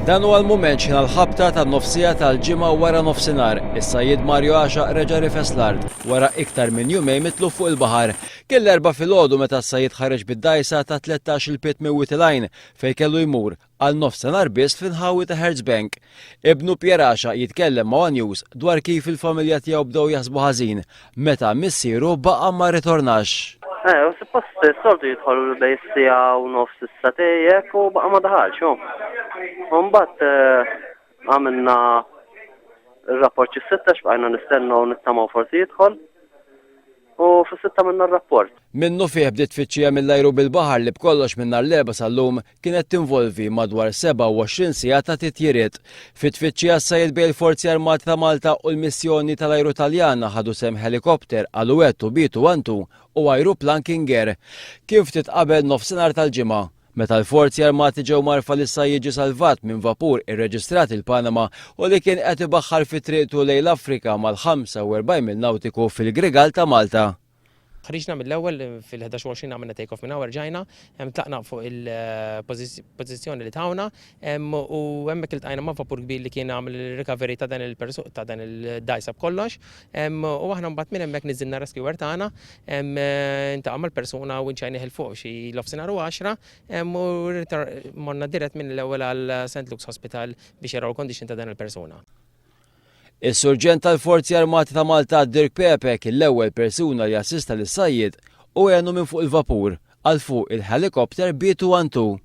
Dan huwa l-mument x'ħin għall-ħabta tan-nofsija tal-Ġimgħa wara nofsinhar, is-sajjied Mario Għaxaq reġa' rifes l-art wara iktar minn jumejn mitluf fuq il-baħar. Kien l-Erbgħa filgħodu meta s-sajjied ħareġ bid-dgħajsa ta' 13-il pied minn Wied il-Għajn fejn kellu jmur għal nofsinhar biss fl-inħawi ta' Hertz Bank. Ibnu Pierre Għaxaq jitkellem ma' one News dwar kif il-familja tiegħu bdew jaħsbu ħażin meta missieru baqa' ma rritornax. Eh, u suppost soltu jidħol bej siegħa u nofs is-satej hekk u baqa' ma daħalx hu. U mbagħad eh, għamilna r-rapport xi sitta x'bqajna nistennew nittamaw forsi jidħol. U fis-sitta għamilna r-rapport. Minnufih bdiet tfittxija mill-ajru bil-baħar li b'kollox minn nhar l-Erbgħa sal-lum kienet tinvolvi madwar 27 siegħa ta' titjiriet. Fit-tfittxija s-sajjied bejn il-Forzi Armati ta' Malta u l-missjoni tal-ajru Taljana ħadu sehem ħelikopter Alouette u B-212 u ajruplan King Air. Kien ftit qabel nofsinhar tal-Ġimgħa. Meta l-Forzi Armati ġew mgħarrfa li s-sajjied ġie salvat minn vapur irreġistrat il-Panama u li kien qed ibaħħar fi triqtu lejn l-Afrika mal-45 mil nawtiku fil-Grigal ta' Malta. Ħriġna mill-ewwel fil-11 u 20 għamilna take off minn hawn erġajna, tlaqna fuq il-pożizzjoni li tawna u hemmhekk iltqajna ma' vapur kbir li kien għamel il-recovery ta' dan il-persu ta' dan il-dgħajsa b'kollox u aħna mbagħad minn hemmhekk niżilna rescuer tagħna Intaqa' mal-persuna u nċajnih 'il fuq xi nofsinhar u għaxra u morna dirett minn l-ewwel għal St Luke's Hospital biex jaraw il-condition ta' dan il-persuna. Is-Surġent tal-Forzi Armati ta' Malta Dirk Pepe kien l-ewwel persuna li assista lis-sajjied u għenu minn fuq il-vapur għal fuq il-ħelikopter B-212.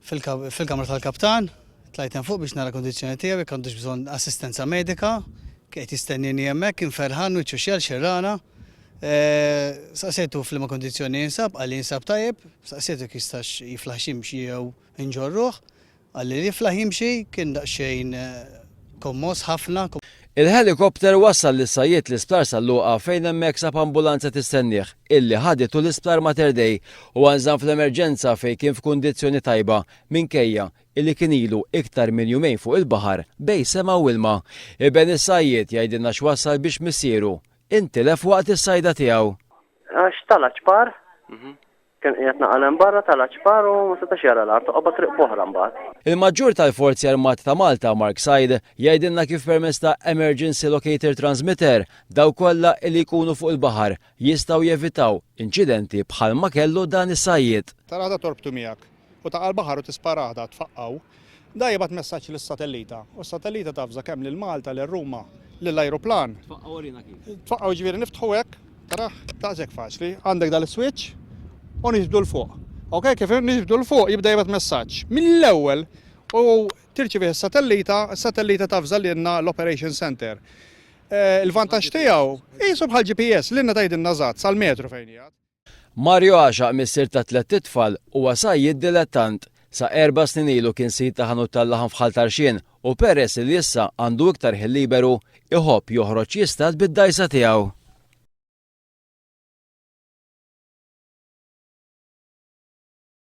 Fil-kamra tal-kaptan, tlajt hemm fuq biex nara l-kundizzjoni tiegħu jekk għandux bżonn assistenza medika. Kien qed jistennini hemmhekk, kien ferħan wiċċu xegħel xirrana. Saqsejtu f'liema kundizzjoni jinsab, qalli jinsab tajjeb. Saqsejtu jekk jistax jiflaħx jimxi jew inġorruh. Qalli li jiflaħ jimxi, kien daqsxejn kommoss ħafna. Il-ħelikopter wassal lis-sajjied l-Isptar San Luqa fejn hemmhekk sab ambulanza tistennieh illi ħaditu l-Isptar Mater Dei. Huwa nżamm fl-emerġenza fejn kien f'kundizzjoni tajba minkejja illi kien ilu iktar minn jumejn fuq il-baħar bejn sema u ilma. Iben is-sajjied jgħidilna x'wassal biex missieru intilef waqt is-sajda tiegħu. Għax tala' ċpar Kien qiegħed naqal hemm barra tala' ċpar u ma setax jara l-art u qabad triq b'oħra mbagħad. Il-Maġġur tal-Forzi Armati ta' Malta, Mark Said, jgħidilna kif permezz ta' Emergency Locator Transmitter, dawk kollha li jkunu fuq il-baħar jistgħu jevitaw inċidenti bħalma kellu dan is-sajjied. Tara da torbtu miegħek u taqa' l-baħar u tisparah da tfaqqgħu. Da jibgħat messaġġ lis-satellita u s-satellita tavża kemm lil Malta, lil Ruma, lill-ajruplan. Tfaqqgħu urina kif. Tfaqqgħu jiġifieri niftħu hekk, tarah, daqshekk faċli. Għandek dal-iswitch u niġbdu 'l fuq. Ok, kif niġbdu 'l fuq jibda jibgħat messaġġ. Mill-ewwel u tirċivih is-satellita, is-satellita tavża lilna l-operation center. Il-vantaġġ tiegħu qisu bħal GPS, lilna tgħidilna eżatt sal-metru fejn qiegħed. Mario Għaxaq missier ta' tlett itfal huwa sajjied dilettant. Sa erba' snin ilu kien sid ta' ħanut tal-laħam f'Ħal Tarxien u peress li issa għandu iktar ħin liberu, iħobb joħroġ jistad bid-dgħajsa tiegħu.